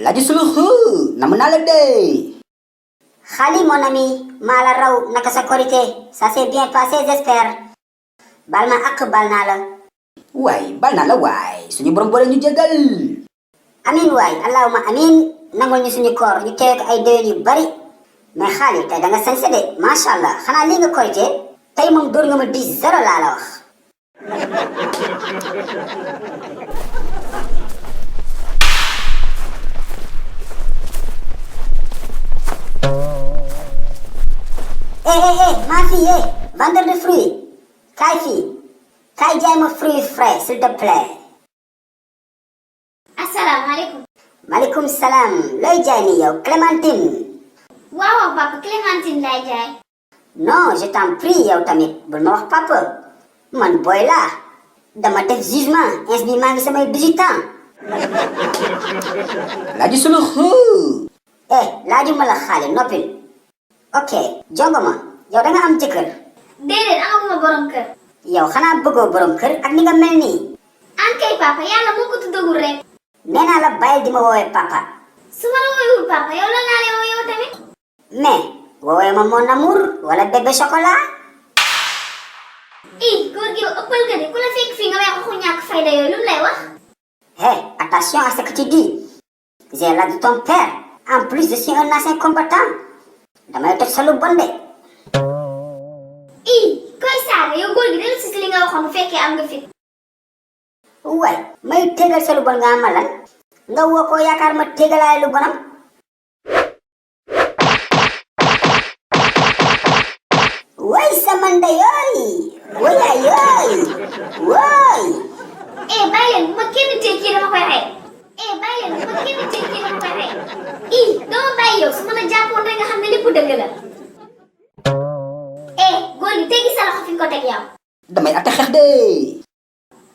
Laju Suluhu, namu naa la de. Khali mon ami, maa la raw naka sa korité ça s'est bien passé j'espère. Bal ma ak bal naa la. Waay bal naa la waay suñu borom boole ñu jégal. Amin waay allahumma amin nangul ñu suñu koor ñu teewe ko ay déwén yu bari. mais Khali tey da nga sañse de macha allah xanaa lii nga korité tey moom dóor nga ma 10-0 laa la wax. Ma fille, vendeur de fruits. Kaay fii. Kaay jaay ma fruits frais, s'il te plaît. asalaamaaleykum. Maaleykum salaam. Looy jaay ni yow Clémentine. waaw papa Clémentine lay jaay. Non, je t'en prie yow tamit bul ma wax papa. man boy laa. dama def jugement ins bi maa ngi samay 18 ans. Laju Suluhu. laajuma la Xaali noppil. ok jongoma yow da nga am jëkkër. déedéet amaguma borom kër. yow xanaa bëggoo borom kër ak ni nga mel nii. ankay papa yàlla moo ko tuddagul rek. nee naa la bàyyil di ma woowee papa. su ma la woowul papa yow lan laa lay woo yow tamit. mais woowee ma mon amour wala bébé chocolat. góor gi yow ëppal nga de ku la fekk fii nga wax waxu ñàkk fayda yooyu lu mu lay wax. attention à ce que tu dis. j'ai l'âge de ton père. en plus je suis un ancien combattant. damay toj sa lu bon de. koy saaga yow góor gi dellu si li nga waxoon bu fekkee am nga fit. waay may tégal sa lu bon nga ama lan. nga woo ko yaakaar ma tégalaay lu bonam. way sama ndey yooy. wayaay yooy. wooy. bàyyi leen bu ma kenn tee kii dama koy rey. bàyyi leen bu ma kenn tee kii dama koy rey. dama bàyyi yow su ma la jàppoon rek nga xam ne lépp dëgg la. góor gi teggi sa loxo fi nga ko teg yow. damay atte xeex de.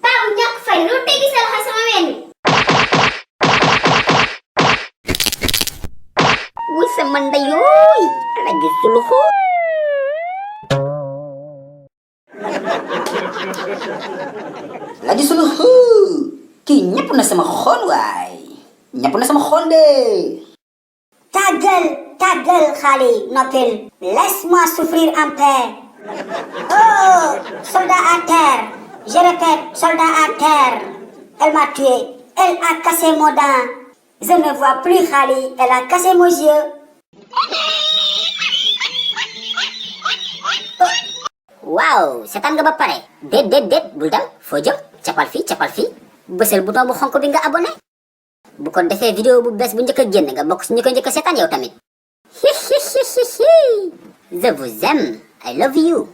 paa bu ñàkk fay loolu teggi sa loxo sama ween bi. wuy sama ndey yooy. Laju Suluhu. Laju Suluhu. kii ñëpp na sama xol waay. ñëpp na sama xol de. ta gueule Khali noppil. laisse-moi souffrir en paix. oh soldat à terre. je répète soldat à terre. elle m'a tué. elle a cassé mon dent. je ne vois plus Khali. elle a cassé mon yeux. waaw seetaan nga ba pare. déet bul dem foo jëm. capal fii bësal bouton bu xonk bi nga abonné. bu ko defee vidéo bu bees bu njëkk a génn nga bokk si ñu ko njëkk a seetaan yow tamit. je vous aime. I love you.